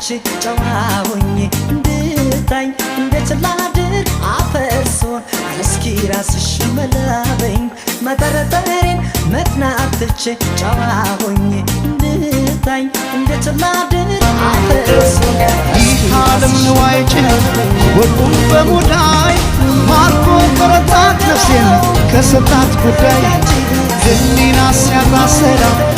ትቼ ጨዋ ሆኜ እንድታይ እንዴት ላድር አፈርሶን? እስኪ ራስሽ መላበኝ። መጠረጠሬን መቅናት ትቼ ጨዋ ሆኜ እንድታይ እንዴት ላድር አፈርሶን? ይህ ዓለም ንዋይ ጭነት ወርቁን በሙዳይ ማርኮ በረታት ነፍሴን ከሰጣት ጉዳይ፣ ህሊና ሲያጣ ሰላም።